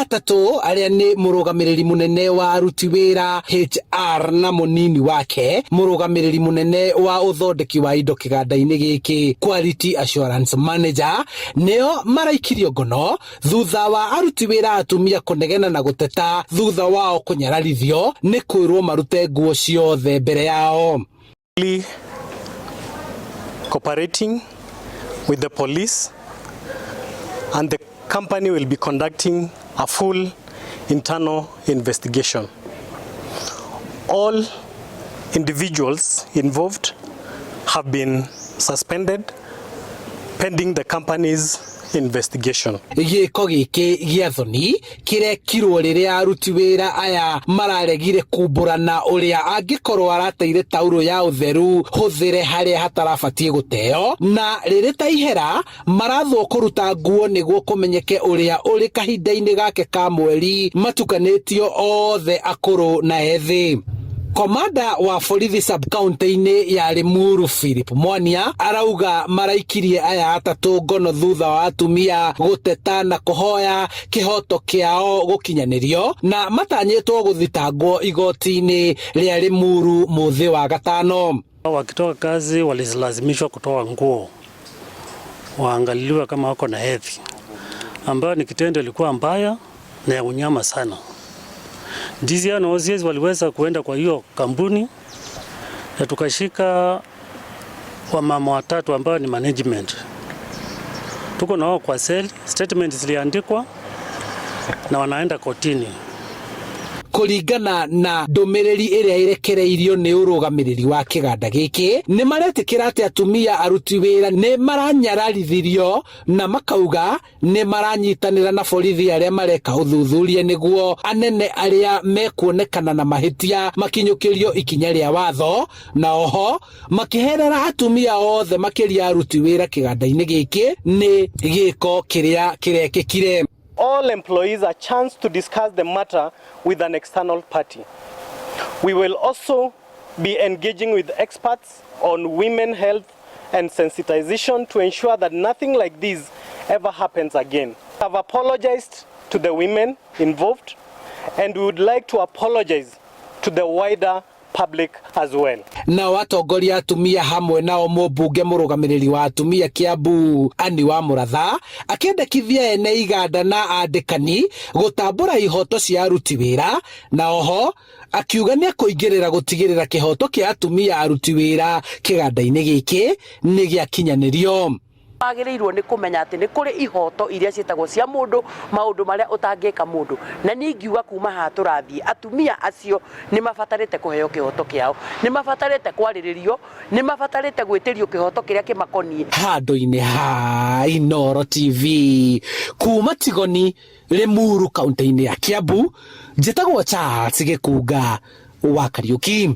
Aya atatũ arĩa nĩ mũrũgamĩrĩri mũnene wa aruti wĩra HR na mũnini wake, mũrũgamĩrĩri mũnene wa ũthondeki wa indo kĩganda-inĩ gĩkĩ Quality Assurance Manager, nĩo maraikirio ngono thutha wa aruti wĩra atumia kũnegena na gũteta thutha wao kũnyararithio nĩ kwĩrwo marute nguo ciothe mbere yao. Cooperating with the police, and the company will be conducting a full internal investigation. All individuals involved have been suspended pending the company's investigation. Gĩko gĩkĩ gĩa thoni kĩrekirwo rĩrĩa aruti wĩra aya mararegire kumbũrana ũrĩa angĩkorwo arateire taurũ ya ũtheru hũthĩre harĩa hatarabatiĩ gũteo, na rĩrĩ ta ihera marathwo kũruta nguo nĩguo kũmenyeke ũrĩa ũrĩ kahinda-inĩ gake ka mweri matukanĩtio othe akũrũ na ethĩ. Komanda wa borithi sub-county-inĩ ya Limuru Philip Mwania arauga maraikirie aya atatũ ngono thutha wa atumia gũteta na kũhoya kĩhoto kĩao gũkinyanĩrio, na matanyĩtwo gũthitangwo igoti-inĩ rĩa Limuru mũthĩ wa gatano. Wakitoka kazi walilazimishwa kutoa nguo waangaliliwe kama wako na hedhi, ambayo ni kitendo ilikuwa mbaya na ya unyama sana. DCI na OCS waliweza kuenda kwa hiyo kampuni na tukashika wamama watatu ambao ni management. Tuko na wao kwa cell, statement ziliandikwa na wanaenda kotini. Kũringana na ndũmĩrĩri ĩrĩa ĩrekereirio nĩ ũrũgamĩrĩri wa kĩganda gĩkĩ, nĩ maretĩkĩra atĩ atumia aruti wĩra nĩ maranyararithirio, na makauga nĩ maranyitanĩra na borithi arĩa mareka ũthuthuria nĩguo anene arĩa mekuonekana na mahĩtia makinyũkĩrio ikinya rĩa watho, na oho makĩherera atumia othe makĩria aruti wĩra kĩganda-inĩ gĩkĩ nĩ gĩko kĩrĩa kĩrekĩkire. All employees a chance to discuss the matter with an external party. We will also be engaging with experts on women health and sensitization to ensure that nothing like this ever happens again. I've apologized to the women involved, and we would like to apologize to the wider public as well. Nao atongoria atumia hamwe nao mũmbunge mũrũgamĩrĩri wa atumia Kiambu Ani wa Mũratha akĩendekithia ene iganda na andĩkani gũtambũra ihoto cia aruti wĩra, na oho akiuga nĩ akũingĩrĩra gũtigĩrĩra kĩhoto kĩa atumia aruti wĩra kĩganda-inĩ gĩkĩ nĩ gĩakinyanĩrio. Wagĩrĩirwo nĩ kũmenya atĩ nĩ kũrĩ ihoto iria ciĩtagwo cia mũndũ, maũndũ marĩa ũtangĩka mũndũ, na niĩ ingiuga kuma haha tũrathiĩ, atumia acio nĩ mabatarĩte kũheo kĩhoto kĩao, nĩ mabatarĩte kwarĩrĩrio, nĩ mabatarĩte gwĩtĩrio kĩhoto kĩrĩa kĩmakoniĩ. Handũ-inĩ ha Inooro TV kuma Tigoni, Limuru, kaunti-inĩ ya Kiambu, njĩtagwo Charles Gĩkunga wa Kariũki.